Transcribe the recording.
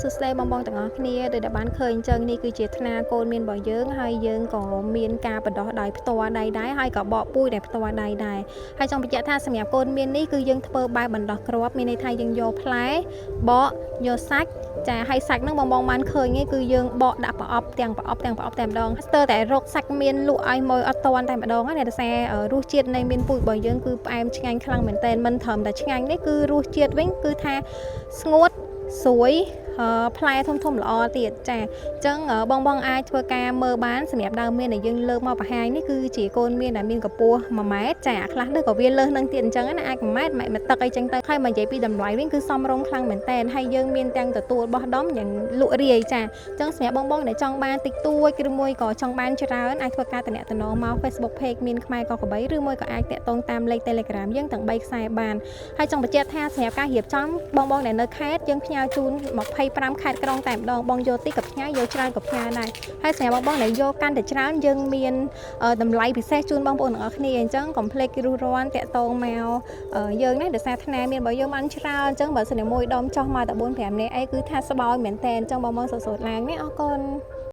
សួស្តីបងបងទាំងអស់គ្នាដោយដែលបានឃើញអញ្ចឹងនេះគឺជាថ្នាកូនមានរបស់យើងហើយយើងក៏មានការបណ្ដោះដោយផ្ទាល់ដៃដែរហើយក៏បកពូជដោយផ្ទាល់ដៃដែរហើយចង់បញ្ជាក់ថាសម្រាប់កូនមាននេះគឺយើងធ្វើបែបបណ្ដោះគ្រាប់មានន័យថាយើងយកផ្លែបកយកសាច់ចាហើយសាច់ហ្នឹងបងបងបានឃើញឯងគឺយើងបកដាក់ប្រអប់ទាំងប្រអប់ទាំងប្រអប់តែម្ដងស្ទើរតែរកសាច់មានលក់ឲ្យមើលអត់តាន់តែម្ដងណាដោយសាររសជាតិនៃមានពូជរបស់យើងគឺផ្អែមឆ្ងាញ់ខ្លាំងមែនតើមិនត្រឹមតែឆ្ងាញ់ទេគឺរសជាតិវិញគឺថាស្ងួតស្រួយផ្លែធំធំល្អទៀតចាអញ្ចឹងបងបងអាចធ្វើការមើលបានសម្រាប់ដើមមៀនដែលយើងលើកមកបង្ហាញនេះគឺជាកូនមៀនដែលមានកម្ពស់1ម៉ែត្រចាខ្លះនេះក៏វាលើសនឹងទៀតអញ្ចឹងណាអាច1ម៉ែត្រ1ម៉ែត្រទឹកអីចឹងទៅហើយមកនិយាយពីតម្លៃវិញគឺសមរម្យខ្លាំងមែនតើហើយយើងមានទាំងទទួលបោះដុំយ៉ាងលក់រាយចាអញ្ចឹងសម្រាប់បងបងដែលចង់បានតិចតួចឬមួយក៏ចង់បានច្រើនអាចធ្វើការតំណតំណងមក Facebook Page មានខ្មែរកកបីឬមួយក៏អាចតាក់ទងតាមលេខ Telegram យើងទាំង3ខ្សែបាន ហើយចង់បញ្ជាក់ថាសម្រាប់ការរៀបចំបងបងដែលនៅខេត្តយើងផ្ញើជូន25ខេត្តក្រុងតែម្ដងបងយកតិចក៏ផ្ញើយកច្រើនក៏ផ្ញើដែរហើយសម្រាប់បងបងដែលយកកាន់តែច្រើនយើងមានតម្លៃពិសេសជូនបងប្អូនទាំងអស់គ្នាអញ្ចឹងកុំភ្លេចរុះរាន់តាក់ទងមកយើងណាដោយសារថ្នាមានរបស់យើងបានច្រើនអញ្ចឹងបើសិនជាមួយដុំចោះមកតែ4 5នាក់អីគឺថាស្បោយមែនតើអញ្ចឹងបងបងសូត្រឡើងនេះអរគុណ។